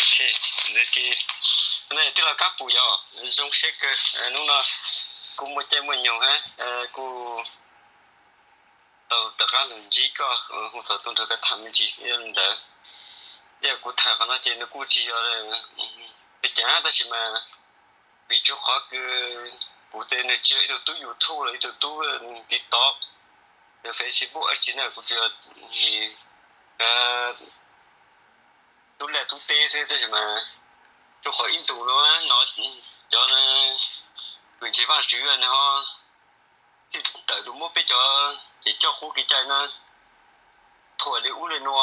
Ok, ntawd ces nej tij laug Kab Pus yog zoo siab kawg. Hnub no kuj muaj caij muaj nyoog hab, kuj tau rov qab los ntsib koj, hu thaum tuaj nrog koj tham me ntsis li ntawd. Ib yam kuv tham qhov no ces nws kuj tsis yog pes cav, tab sis mas vim rua qhov kws kuv tes nws tsis yog ib tug tub YouTube los ib tug tub TikTok, Facebook dab tsi na, kuv tsuas yog tub laj tub teb xwb, tab sis mas rua qhov ib ntus no no cov kws ntseeg Vaajtswv nws ho txij tawm tus muab peb cov kev coj qub kev cai no thuam li ub li no,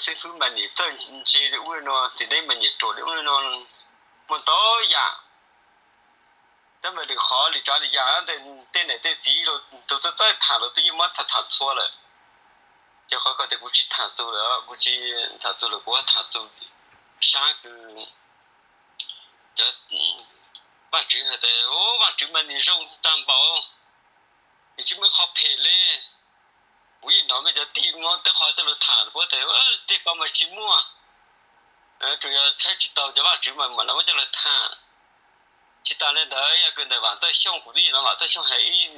xib fwb mas nim txawj ntse li ub li no, txiv neeb mas nim ruam li ub li no, muaj ntau yam. Tab mas lwm qhov lwm tsav lwm yam tej niam tej txiv los tug txawj txawj tham los twb yeej muab tham tham txhua lawm. Ces qhov ko tias kuv tsis tham txug lawm, kuv tsis tham txug lawm, kuv tham txug sab kws cov Vaajtswv hais tias Vaajtswv mas nim zoo tag npaum, nim tsis muaj qhov phem li. Kuv yeej hnov mej cov tij muab tej qhov coj lug tham, puab tias tej ko mas tsis muaj, tsuas yog tshawb tsis tau cov Vaajtswv mas mam muab coj lug tham. Tsis tas li ntawd, yog kws ntawm Vam Tawj Xyooj, kuv twb yeej hnov Vam Tawj Xyooj hais ib,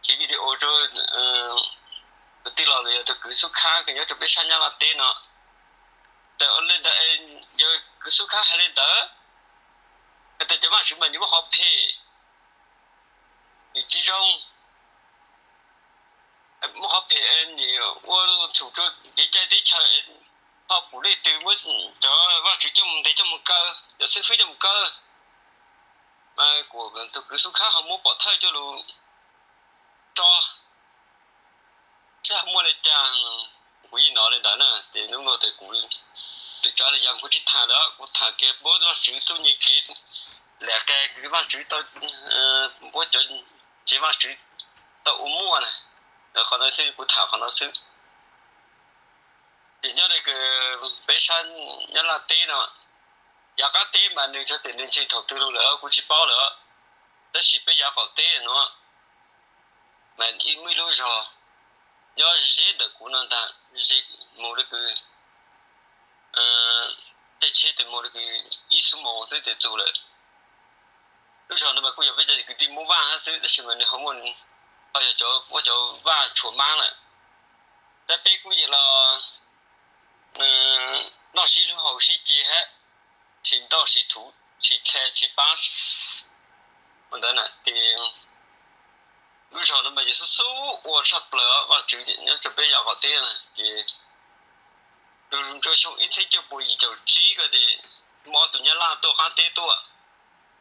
ib video rua tus tij laug los yog tus kwv Xub Khab kws nyob rua peb sab Nyab Laj teb no. Ntawm li ntawd, yog kwv Xub Khab hais li ntawd, hais tias cov Vaajtswv mas nim muaj qhov phem, nim tsis zoo, muaj qhov phem, nim ua txhum rua kev cai teb chaws, ho pum leej twg muab cov Vaajtswv coj moog ntes coj moog kaw, cov xib fwb coj moog kaw. Mas kuas tus kwv Xub Khab ho muab pov thawj coj lug tso, tsis muaj li cas. Kuv yeej hnov li ntawd na, ces hnub no tes kuv lwm tsav lwm yam kuv tsis tham lawm, kuv tham kiag puab Vaajtswv txuj nyi kev lam qe kws Vaajtswv tau, puab cov ntseeg Vaajtswv tau ua muaj na. Qhov no xwb, kuv tham qhov no xwb. Ces nyob li kws peb sab Nyab Laj teb no, yav qab teb mas nws txhais tes nws ntseeg thaum twg lug lawm kuv tsis paub lawm, tab sis peb yav qaum teb no mas muaj ib lub zog nyob ze ntawm kuv no ntag, ze moog li kws tej tsheb tes moog li kws ib xuab moos xwb tes txug lawm. Lub zog no mas kuj yog peb cov kwv tij Moob Vaaj hab xwb, tab sis mas nws ho muaj, ho yog cov, muaj cov Vaaj tshuav Maab lawm. Tab peb kuj yeej los noj sib hlub haus sib ce hab, tsis ntoj tsis thuv, tsis dlha tsis pab ua ntawd na. Ces lub zog no mas yog xub xub ua tshaj plaws Vaajtswv nyob rua peb yav qaum teb na. Ces rua xyoo ib txhiab cuaj puas yim caum tsib ko ces muaj ob tug Nyab Laj tuaj qaab teb tuaj,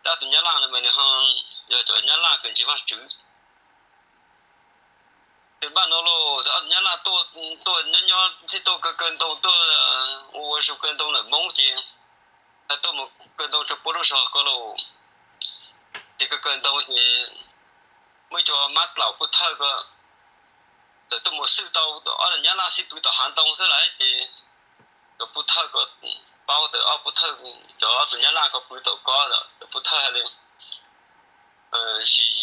tab tus Nyab Laj no mas nws ho yog cov Nyab Laj kws ntseeg Vaajtswv. Ces npaj no los ob tug Nyab Laj tuaj, tuaj nyob nyob txhij tuaj kaw kaw ntoo tuaj, ua ua zug kaw ntoo ntawm Moob ces has tuaj mus kaw ntoo rua puab lub zog ko los. Ces kaw kaw ntoo ces muaj ib tug mab dlaum puj thawj ko txawm tuaj mus xwj tau ob tug Nyab Laj xij pw tom hav ntoo xwb lawm ces cov puj thawj ko paub tas ob puj thawj, cov ob tug Nyab Laj ko pw tom ko, cov puj thawj hais li sis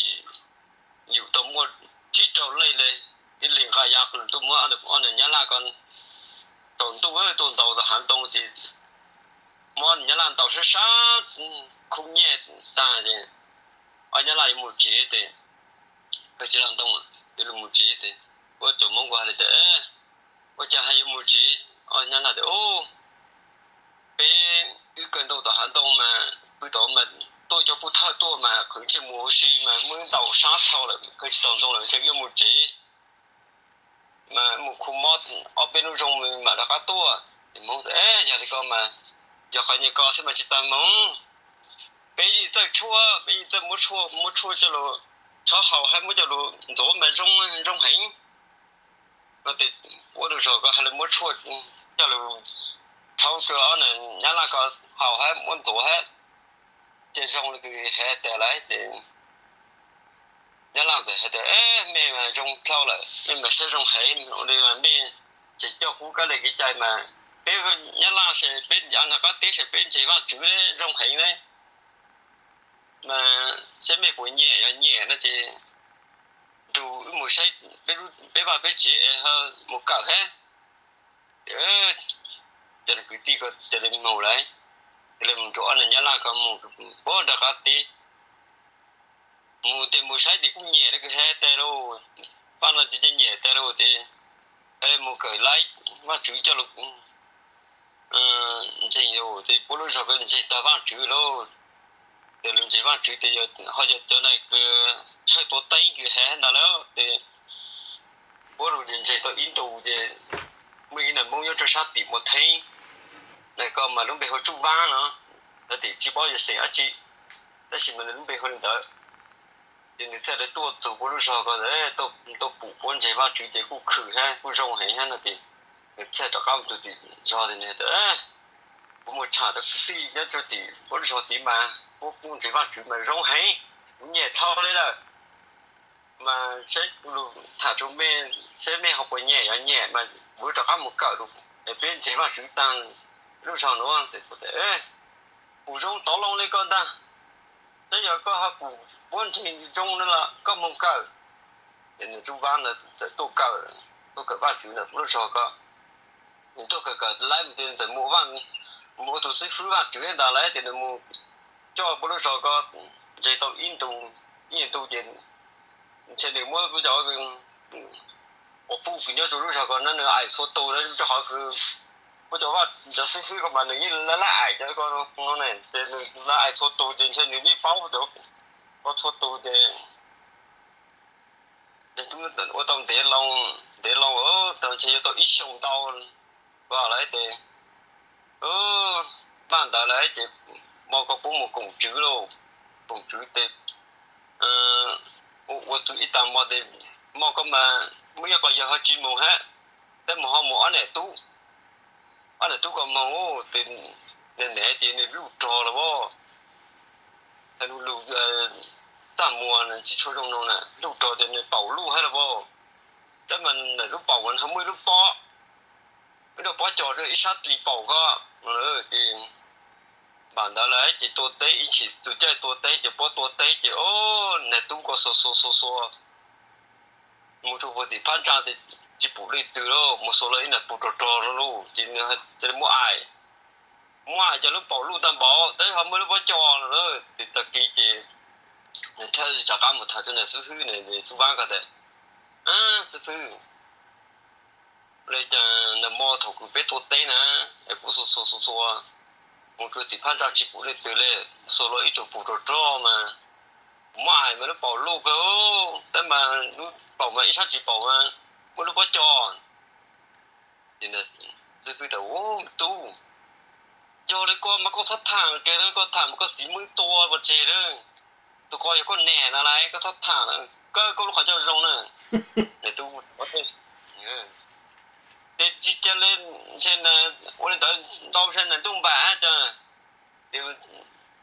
yus tau muaj tsib rau leej li, ib leeg nqa ya qws tuaj muab ob tug Nyab Laj ko. Tsaus ntuj tuaj ntaus tom hav ntoo ces muab Nyab Laj ntaus sab sab khub nyiaj tag ces ob Nyab Laj yuav mus tsev tes, kawg tsis los ntoo, yuav los mus tsev tes, ua cov Moob ko hais li tas, ua cas has yuav mus tsev? Ob Nyab Laj tas, peb wb kaw ntoo tom hav ntoo mas pw tod mas tuaj cov puj thawj tuaj mas qhwv ntsej muag huv si mas muab wb ntaus sab dhau lawm, kawg tsis tau ntoo lawm, ces wb mus tsev mas mus khu mob ob peb hnub zoo mam rov qab tuaj. Ces Moob tas, yog li ko mas yog qhov nyuag ko xwb mas tsis tas Moob, peb yeej txawj tshuaj, peb yeej txawj muab tshuaj, muab tshuaj coj lug tshov haus hab muab coj lug ntxuav mas zoo, zoo heev. Ua lub zog ko has li muab tshuaj coj lug rhaub rua ob Nyab Laj ko haus hab muab ntxuav hab. Ces zoo li kws has tas lawm ces Nyab Laj txawm has tas, Mej mas zoo dhau lawm, mej mas saib zoo heev, ua li mas mej tseem coj kuv kab li kev cai mas peb Nyab Laj ces peb ncav nrog qab teb ces peb ntseeg Vaajtswv zoo heev ne, mas saib mej puas nyiam, yog nyiam no ces nrug wb mus saib peb vaj peb tsev es ho mus kawm hab. Ces cov kwv tij ko cia li mus lawm, cia li mus nrug ob niag Nyab Laj ko mus puag nram qab teb. Mus ces mus saib ces kuj nyiam li kws has tas lauj, paj no ces nyiam tas lauj ces mus kawm laib Vaajtswv coj lug ntseeg lauj, ces puab lub zog ko ntseeg tag Vaajtswv lauj. Ces lug ntseeg Vaajtswv ces ho yog cov na kws tshawj tua teeb kws has ntawd lawm ces puab lug ntseeg tau ib ntus ces muaj ib niag Moob nyob rua sab tim Muas Theeb, na ko mas lub npe hu Tsuj Vaab no, lawv tim tsi paub yog xeem dab tsi, tab sis mas nws lub npe hu li ntawd. Ces nws thiaj li tuaj txug puab lub zog ko, tuaj pum puab ntseeg Vaajtswv ces kuj khwm hab kuj zoo heev hab no ces nws thiaj rov qab mus txug tim zog ces nws tas, Kuv mus tsham rau kwv tij nyob rua tim puab lub zog tid mas puab kuj ntseeg Vaajtswv mas zoo heev, kuv nyiam dhau li lawm. Mas saib kuv lug tham rua mej, saib mej ho puas nyiam, yog nyiam mas kuv rov qab mus kawm lug es peb ntseeg Vaajtswv taag lub zog nuav. Pum zoo tov loo li ko ntag, saib yog koj ho pum puab ntseeg zoo no los koj moog kawm. Ces nws Tsuj Vaab ntawd tuaj kawm, tuaj kawm Vaajtswv ntawm puab lub zog ko. Nws tuaj kawm kawm laib mus ces nws txawm mus ua tug xib fwb Vaajtswv ntag lawm ces nws mus coj puab lub zog ko ntseeg tau ib ntu, ib ntu ces ntshe nws muab puab cov quas puj kws nyob rua lub zog ko na nws aim txhua tug na, rua qhov kws puab cov, cov xib fwb ko mas nws yeej lab lab aim cov ko no ne, ces nws lab aim txhua tug ces ntshe nws yeej paub cov ko txhua tug ces ua tau ntev loo, ntev loo tag ntshe yuav tau ib xyoos ntau ko lawm ces, paj ntawd lawm ces mo ko puab mus koom tswv lauj, koom tswv ces ua txug ib tag mo ces mo ko mas muaj ib qho yawg ho tsi moog hab, tab mus ho mus ob niam tub, ob niam tub ko moog ces nws niam ces nws luj rog lawm as, lug lug txaj muag tsi tshua zoo no na, luj rog ces nws paum luj hab lawm as, tab mas nws lub paum ho muaj ib lub pob, ib lub pob cos rua ib sab dlis paum ko ces paj ntawd lawm ces tua teb ib chim txug caij tua teb ces puab tua teb ces niag tub ko xuas xuas xuas xuas mus rua puag tim phab ntsa ces tsi pum leej twg lauj, mus xuas lawm ib niag pug rog rog lauj ces nws cia li muab aim, muab aim ces lub paum luj tag npaum tab sis ho muaj lub pob cos lawm ces tag kis ces nws thiaj rov qab mus tham rua niag xib fwb, niag Tsuj Vaab ko tas, Xib fwb, le caag nag mo thaum kws peb tua teb na, es kuv xuas xuas xuas xuas mus rua tim phab ntsa tsi pum leej twg le, xuas lawm ib tug pug rog rog mas, kuv muab aim mas lub paum luj kawg, tab mas lub paum mas ib sab dlis paum mas muaj lub pob cos. Ces xib fwb tas, Tub, yog li ko mas koj txhob tham, koj tham mas koj txiv muab tua pov tseg na, tus ko yog koj niam na lauj, koj txhob tham, koj, koj lub qhov ncauj zoo na. Niag tub, ces tsis ca le, ntshe ua li ntawd ntau ntshe nws ntuj npam hab cas, ces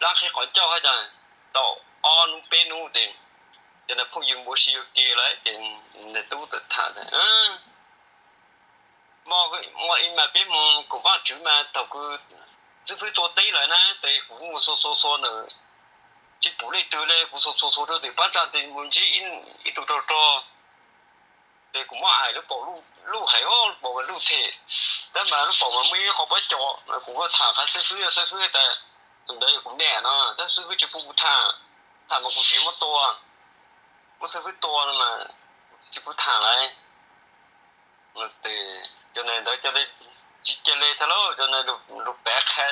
dlaab qhib qhov ncauj hab cas, tau ob hnub peb hnub ces, ces nws phooj ywg npau si yuav ke lawm ces nws tub txawm tham, Mo, ib mas peb mus koom Vaajtswv mas thaum kws xib fwb tua teb lawm na ces kuv mus xuas xuas xuas ntawm, tsi pum leej twg le, kuv xuas xuas xuas rua tim phab ntsa tes mus ntsib ib tug rog rog, ces kuv muab aim lub paum luj heev, lub paum mas luj them, tab mas lub paum mas muaj ib qho pob cos, kuv tham qha xib fwb, xib fwb tas tus ntawd yog kuv niam no, tab xib fwb tsis pub kuv tham, tham mas kuv txiv muab tua, muab xib fwb tua no mas kuv tsis pub tham lawm. Ces cov neeg ntawd tsis ca le thiab lauj, cov neeg lug pav qha,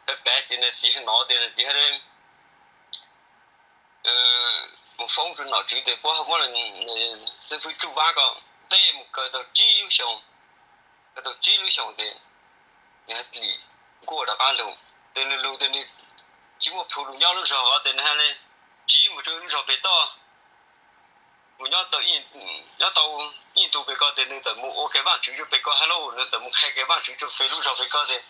pav pav ces nws txiv nov ces nws txiv mus foob rua nom tswv tes puab ho muab xib fwb Tsuj Vab ko ntes mus kaw tau tsib lub xyoos, kaw tau tsib lub xyoos ces nws haj txim nkuaj rov qab lug. Ces nws lug ces nws tsis muaj plhu lug nyob lub zog hov ces nws haj le tsiv mus rua lub zog pem toj, mus nyob tau, nyob tau ib ntu pem ko ces nws tawm mus ua kev Vaajtswv rua pem ko hab lauj, nws tawm mus qha kev Vaajtswv rua pem lub zog pem ko ces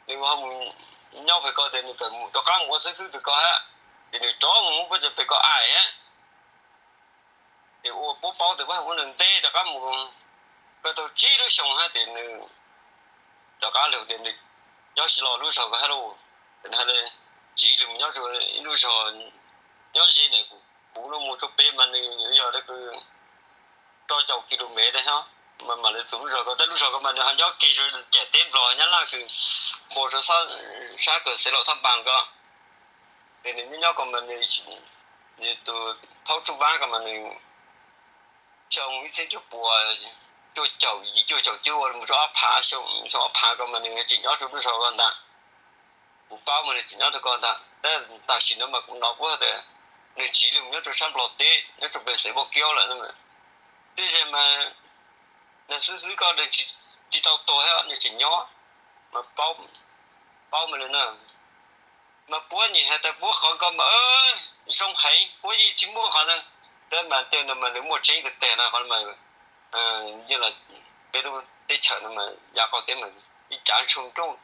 nws ho mus nyob pem ko tias nws kawm mus rov qab mus ua xib fwb pem ko hab, ces nws rov mus muab puab cov pem ko aim hab. Ces ua puab paub tias puab hab ua nws ntev rov qab mus, kawm tau tsib lub xyoo hab ces nws rov qab lug tias nws nyob tsis los lub zog ko hab lauj. Ces nws hais le tsiv lug mus nyob rua ib lub zog nyob ze ntawm kuv, kuv lug mus rua pem mas nws yog le kws rau caum kilomev le hab, mas mam le txug lub zog ko. Tab lub zog ko mas nws ho nyob ke rua caim teb Nplog Nyab Laj kws nqua rua sab kawm Xeev Laus Thaj Npas ko. Ces nws nyob nyob ko mas nws, nws tus thaub tsuj vab ko mas nws xyoo ib txhiab cuaj puas cuaj caum yim cuaj caum cuaj mus rua ob phav, xyoo ob phav ko mas nws tseem nyob rua lub zog ko ntag. Kuv paub mas nws tseem nyob rua ko ntag, tab tam sim no mas kuv hnov puab tias nws tsiv lug nyob rua sab Nplog teb, nyob rua pem Xeev Pos Kiaub lawm. Twb ze mas nws xwb xwb ko nws tsis tau tuag hab, nws tseem nyob, mas paub mas le na. Mas puab nyiam has tas puab qhov ko mas zoo heev, puab yeej tsis muaj qhov na. Tab mas tej no mas nws muaj tseeb tiag tiag na, qhov mas yeej los peb lub teb chaws no mas yav qaum teb mas ib cav tshooj nrooj,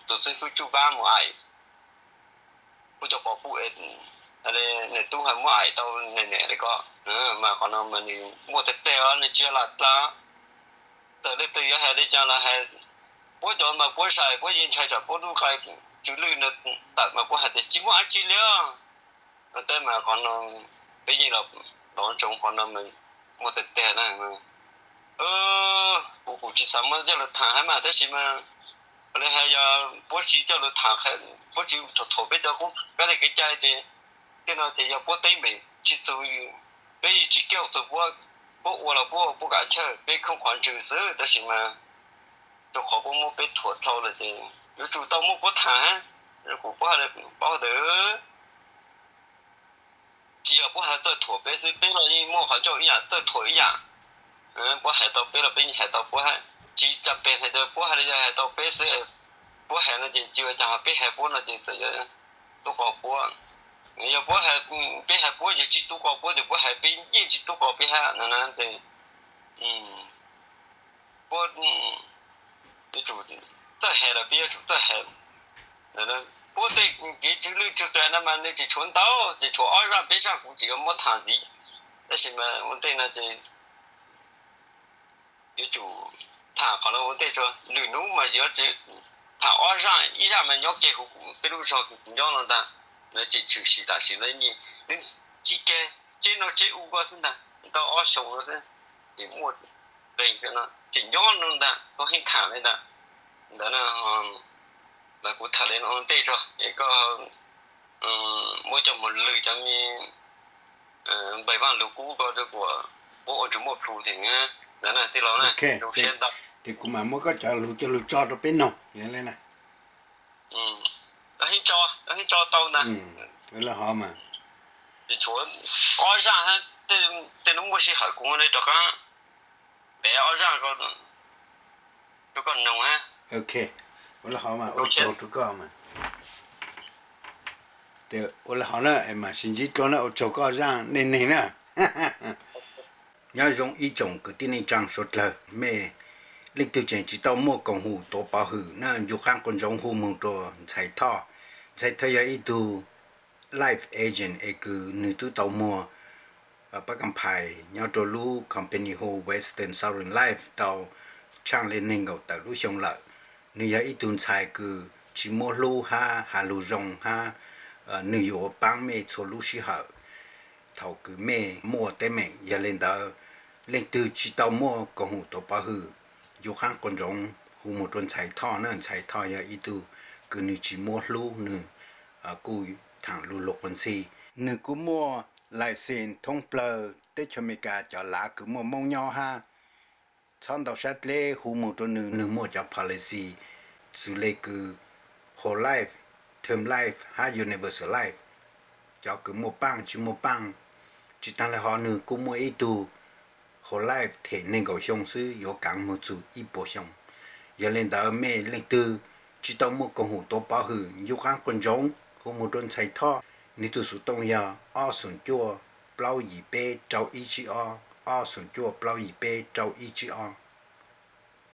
tus xib fwb tsuj vab mus aim puab cov quas puj, nws tub has muab aim tau nws niam le ko. Mas qhov no mas nws muaj tiag tiag os, nws tsis yog lam dlav. Txawm leej twg yuav has li cas los has, puab cov mas puab zais, puab yeej ntshai tsam puab lub nqai tsw lwj no tawm mas puab has tias tsis muaj dab tsi li os. Tab mas qhov no peb yeej los ntsoov qhov no mas muaj tiag tiag na. Kuv, kuv tsis xav muab coj lug tham hab mas tab sis mas li has yog puab tsis coj lug tham, puab tsis thuam peb cov qub kab li kev cai ces tej no ces yog puab teeb meem tsis txug, peb yeej tsis kiaj txug puab, puab ua los puab, puab kav chawj peb khooj qhov ntswg xwb, tab sis mas rua qhov puab muab peb thuam dhau lawm ces yuav tsum tau muab puab tham hab. Kuv, puab has le paub ntawd, tsis yog puab has txawj thuam peb xwb, peb los yeej muaj qhov ncauj ib yam txawj thuam ib yam. Puab has tau peb los peb yeej has tau puab hab, tsis tas peb has tas puab has le yog has tau peb xwb. Puab has no ces tsis ua cas, ho peb has puab no ces txawm yuav tub qos puab. Yog puab, peb has puab yog tsis tub qos puab ces puab has peb yeej tsis tub qos peb hab no na. Puab yuav tsum txawj has los peb yuav tsum txawj has. Puab tej kev tsw lwj tsw qias no mas nws tseem tshuav ntau, tseem tshuav ob zaj peb zaj kuv tseem yuav muab tham ntxiv, tab sis mas ua ntej no ces yuav tsum tham qhov no ua ntej tso. Lwm hnub mas yuav tham ob zaj, ib zaj mas nyob kiag huv peb lub zog kws kuv nyob no ntag, lawv tseem tshwm sim tam sim no, nws tsis kag, tseb no tseb u ko xwb ntag, tau ob xyoos no xwb, tseem muaj leej no tseem nyob no ntag, koj heev tham li ntawd. Ntawd na, mas kuv tham li no ua ntej tso es koj muab coj mus lwm cov me npaim vaj lug kub ko rau kuas puab ua tsis muaj plhu thiab ntawd na tij laug na. Ces kuv mam muab koj cov lug coj lug tso rau peb noog le na. Heev tso, heev tso tau ntag. Ua le hov mas. Tshuav ob zaj, tej hnub muaj sij hawm kuv mam li rov qab piav ob zaj rau koj noog. Ok, ua le hov mas, ua tsaug rau koj mas. Ua le hov na, mas sib ntsib dlua na, ua tsaug koj zaj neej neeg na. Nyob zoo ib tsoom kwv tij neej tsaa suav dlawg, mej leej twg tseem tsis tau muaj koom haum tuav pov hwm na, ncu qaab quas ntsoov hu moog rua Ntxhais Thoj. Ntxhais Thoj yog ib tug life agent es kws nwg twb tau muag pab kam phais nyob rua lub company hu Western Sovereign Life tau tshaaj le neeg nkaum tawm lub xyoo lawm. Nwg yog ib tug ntxhais kws tsis muab hlub hab has lug zoo hab nwg yuav paab mej txhua lub sij hawm thaum kws mej muaj teeb meem. Yog le ntawd, leej twg tsis tau muaj koom haum tuav pov hwm, ncu qaab quas ntsoov hu moog rua Ntxhais Thoj na. Ntxhais Thoj yog ib tug kws nwg tsis muab hlub, nwg kuj thaam lug lug quas ntxhi. Nwg kuj muaj license thoob plawg teb chaws Amelikas cov lav kws muaj Moob nyob hab. Txhob ntau sab dleb hu moog rua nwg, nwg muaj cov policy xws le kws whole life, term life hab universal life, cov kws muaj paaj tsis muaj paaj. Tsis taag le hov nwg kuj muaj ib tug whole life them neeg nkaum xyoo xwb yuav kaav moog txug ib puas xyoo. Yog le ntawd mej leej twg tsis tau muaj koom haum tuav pov hwm, ncu qaab quas ntsoov hu moog rua Ntxhais Thoj. Nwg tug xuv tooj yog ob xoom cuaj plaub yim peb rau ib tsib ob, ob xoom cuaj plaub yim peb rau ib tsib ob.